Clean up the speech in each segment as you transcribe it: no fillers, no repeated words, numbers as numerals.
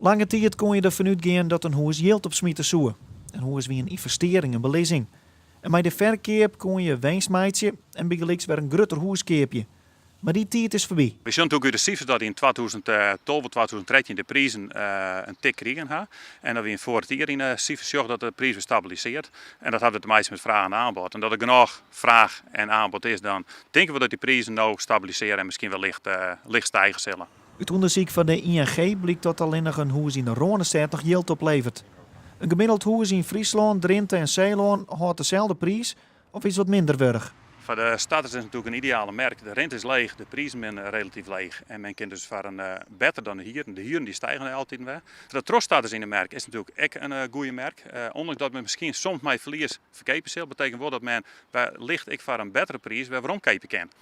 Lange tiid koene je derfan útgean dat in hûs jild opsmite soe. In hûs wie in ynvestearring, in belizzing. En mei de ferkeap koene je winst meitsje en bygelyks wer in grutter hûs keapje. Mar dy tiid is foarby. We sjogge natuerlik út de sifers dat yn 2012, 2013 de prizen in tik krigen ha. En dat we yn foarich jier yn de sifers sjogge dat de priis wer stabilisearret. En dat hat wer te meitsjen met fraach en aanbod. En dat der genôch fraach en aanbod is, dan tinke we dat dy prizen no stabilisearje en miskien wer licht, licht stige sille. Ut ûndersyk fan de ING blykt dat allinnich in hûs yn de Rânestêd noch jild opleveret. In gemiddeld hûs yn Fryslân, Drinte en Seelân hâldt deselde priis of is wat minder wurdich. Foar de starters is it natuerlik in ideale merk. De rinte is leech, de prizen binne relatyf leech en men kin dus foar in better dan de hieren. De hieren dy stige altyd wer. Foar de trochstarters yn de merk is it natuerlik ek in goede merk. Ûndanks dat men miskien soms mei ferlies ferkeapje sil, betekent wol dat men wellicht ek foar in bettere priis wer weromkeapje kin.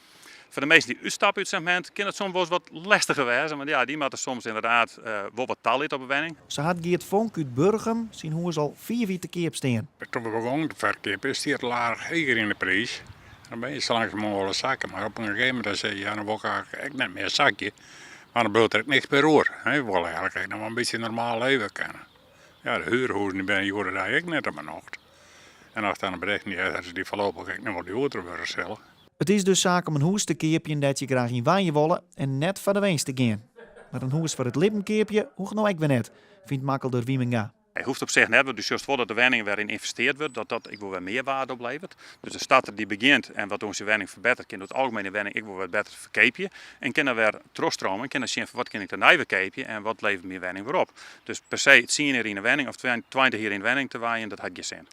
Foar de minsken dy't útstappe út it segmint kin it soms wolris wat lestiger wêze, want ja, dy moatte soms ynderdaad wol wat talitte op 'e wenning. Sa hat Geert Vonk út Burgum syn hûs al fiif jier te keap stean. Toen we begonnen te ferkeapjen stie it al aardich heger yn de priis. Dan bin je sa langsumoan wol ris sakke, mar op in gegeven momint dan sei je, ja, dan wol ik eigentlik ek net mear sakje, mar dan bliuwt der ek niks mear oer. Je wolle eigentlik ek noch wol in bytsje normaal leve kinne. Ja, de huurhûzen dy binne hjoed-de-dei ek net op 'e nocht. En as dan de berichten heart dat dy foarlopich ek noch wol djoerder wurde sille. It is dus saak om in hûs te keapjen dêr't je graach yn wenje wolle en net foar de winst te gean. Mar in hûs foar it libben keapje hoecht no ek wer net, fynt makelder Wymenga. Hy hoecht op sich net, want do sjochst wol dat de wenning wêryn ynvesteard wurdt, dat dat ek wol wer mear waarde oplevert. Dus de starter dy't begjint en wat oan syn wenning ferbetteret, kin oer it algemien de wenning ek wol wer better ferkeapje en kin dan wer trochstrome en kin dan sjen fan wat kin ik dêrnei wer keapje en wat leveret myn wenning wer op. Dus per se tsien jier yn in wenning of 20 jier yn in wenning te wenjen, dat hat gjin sin.